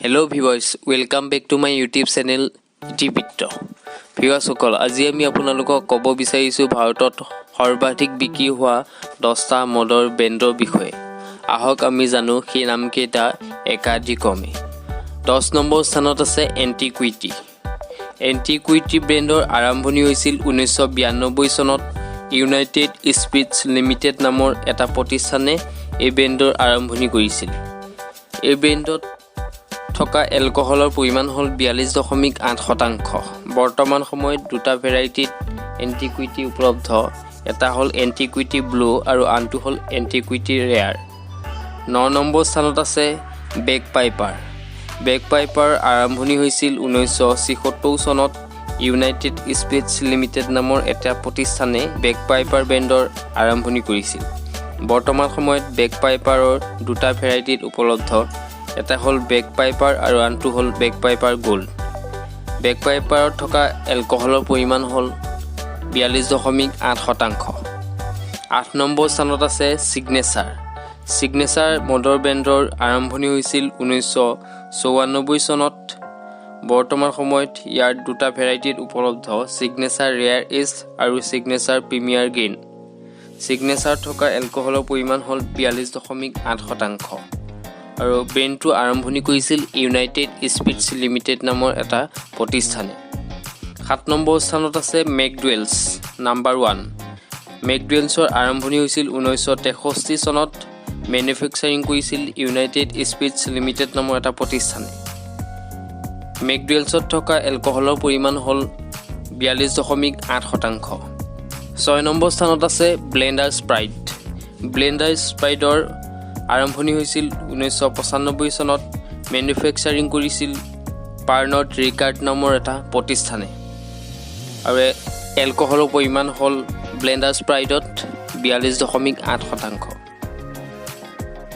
Hello viewers, welcome back to my YouTube channel ইতিবৃত্ত। ভিউৱাৰ্ছসকল, আজি আমি আপোনালোকক ক'ব বিচাৰিছোঁ ভাৰতত সৰ্বাধিক বিক্ৰী হোৱা 10টা মদৰ ব্ৰেণ্ডৰ বিষয়ে। আহক, আমি জানো সেই নামকেইটা একাদিক্ৰমে। 10 নম্বৰ স্থানত আছে এণ্টিকুইটি। এণ্টিকুইটি ব্ৰেণ্ডৰ আৰম্ভণি হৈছিল 1992 চনত। ইউনাইটেড স্পিৰিটছ লিমিটেড নামৰ এটা প্ৰতিষ্ঠানে এই ব্ৰেণ্ডৰ আৰম্ভণি কৰিছিল। এই ব্ৰেণ্ডত থকা এলকহলৰ পৰিমাণ হ'ল 42.8%। বৰ্তমান সময়ত দুটা ভেৰাইটিত এণ্টিকুইটি উপলব্ধ। এটা হ'ল এণ্টিকুইটি ব্লু আৰু আনটো হ'ল এণ্টিকুইটি ৰেয়াৰ। 9 নম্বৰ স্থানত আছে বেগ পাইপাৰ। বেগ পাইপাৰ আৰম্ভণি হৈছিল 1976 চনত। ইউনাইটেড স্পিৰিটছ লিমিটেড নামৰ এটা প্ৰতিষ্ঠানে বেগ পাইপাৰ ব্ৰেণ্ডৰ আৰম্ভণি কৰিছিল। বৰ্তমান সময়ত বেগ পাইপাৰৰ দুটা ভেৰাইটিত উপলব্ধ। এটা হ'ল বেগ পাইপাৰ আৰু আনটো হ'ল বেগ পাইপাৰ গ'ল্ড। বেগ পাইপাৰত থকা এলকহলৰ পৰিমাণ হ'ল 42.8%। 8 নম্বৰ স্থানত আছে ছিগনেচাৰ। ছিগনেচাৰ মদৰ ব্ৰেণ্ডৰ আৰম্ভণি হৈছিল 1994 চনত। বৰ্তমান সময়ত ইয়াৰ দুটা ভেৰাইটিত উপলব্ধ, ছিগনেচাৰ ৰেয়াৰ এজ আৰু ছিগনেচাৰ প্ৰিমিয়াৰ গ্ৰেইন। ছিগনেচাৰত থকা এলকহলৰ পৰিমাণ হ'ল 42.8% আৰু ব্ৰেণ্ডটো আৰম্ভণি কৰিছিল ইউনাইটেড স্পিৰিটছ লিমিটেড নামৰ এটা প্ৰতিষ্ঠানে। 7 নম্বৰ স্থানত আছে মেকডুৱেলছ নাম্বাৰ ওৱান। মেকডুৱেলছৰ আৰম্ভণি হৈছিল 1963 চনত। মেনুফেকচাৰিং কৰিছিল ইউনাইটেড স্পিৰিটছ লিমিটেড নামৰ এটা প্ৰতিষ্ঠানে। মেকডুৱেলছত থকা এলকহলৰ পৰিমাণ হ'ল 42.8%। 6 নম্বৰ স্থানত আছে ব্লেণ্ডাৰ্ছ প্ৰাইড। ব্লেণ্ডাৰ্ছ প্ৰাইডৰ আৰম্ভণি হৈছিল 1995 চনত। মেনুফেকচাৰিং কৰিছিল পাৰ্নড ৰিকাৰ্ড নামৰ এটা প্ৰতিষ্ঠানে আৰু এলকহলৰ পৰিমাণ হ'ল ব্লেণ্ডাৰ্ছ প্ৰাইডত 42.8%।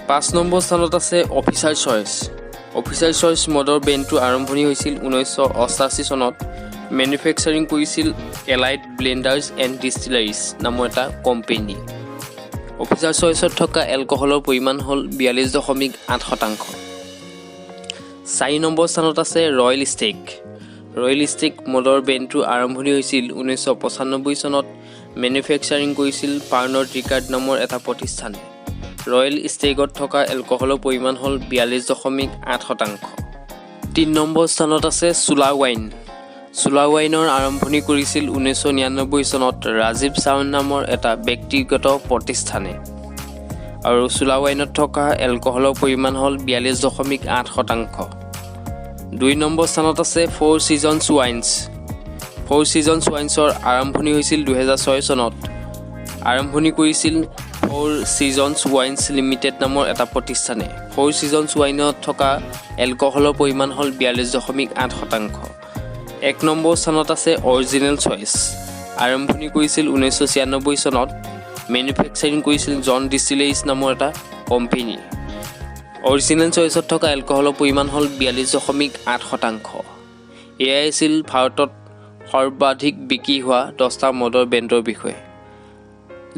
5 নম্বৰ স্থানত আছে অফিচাৰ চইচ। অফিচাৰ চইচ মদৰ ব্ৰেণ্ডটো আৰম্ভণি হৈছিল 1988 চনত। মেনুফেকচাৰিং কৰিছিল এলাইড ব্লেণ্ডাৰ্ছ এণ্ড ডিষ্টিলাৰিজ নামৰ এটা কোম্পেনীয়ে। অফিচাৰ চইচত থকা এলকহলৰ পৰিমাণ হ'ল 42.8%। 4 নম্বৰ স্থানত আছে ৰয়েল ষ্টেগ। ৰয়েল ষ্টেগ মদৰ ব্ৰেণ্ডটো আৰম্ভণি হৈছিল 1995 চনত। মেনুফেকচাৰিং কৰিছিল পাৰ্নড ৰিকাৰ্ড নামৰ এটা প্ৰতিষ্ঠানে। ৰয়েল ষ্টেগত থকা এলকহলৰ পৰিমাণ হ'ল 42.8%। 3 নম্বৰ স্থানত আছে চোলা ৱাইন। চোলা ৱাইনৰ আৰম্ভণি কৰিছিল 1999 চনত ৰাজীৱ চাউন নামৰ এটা ব্যক্তিগত প্ৰতিষ্ঠানে আৰু চোলা ৱাইনত থকা এলকহলৰ পৰিমাণ হ'ল 42.8%। 2 নম্বৰ স্থানত আছে ফ'ৰ ছিজনছ ৱাইনছ। ফ'ৰ ছিজনছ ৱাইনছৰ আৰম্ভণি হৈছিল 2006 চনত। আৰম্ভণি কৰিছিল ফ'ৰ ছিজনছ ৱাইনছ লিমিটেড নামৰ এটা প্ৰতিষ্ঠানে। ফ'ৰ ছিজনছ ৱাইনত থকা এলকহলৰ পৰিমাণ হ'ল 42.8%। 1 নম্বৰ স্থানত আছে অৰিজিনেল চইচ। আৰম্ভণি কৰিছিল 1996 চনত। মেনুফেকচাৰিং কৰিছিল জন ডিষ্টিলাৰিজ নামৰ এটা কোম্পেনী। অৰিজিনেল চইচত থকা এলকহলৰ পৰিমাণ হ'ল 42.8%। এয়াই আছিল ভাৰতত সৰ্বাধিক বিক্ৰী হোৱা 10টা মদৰ ব্ৰেণ্ডৰ বিষয়ে।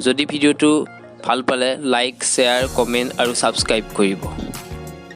যদি ভিডিঅ'টো ভাল পালে লাইক, শ্বেয়াৰ, কমেণ্ট আৰু ছাবস্ক্ৰাইব কৰিব।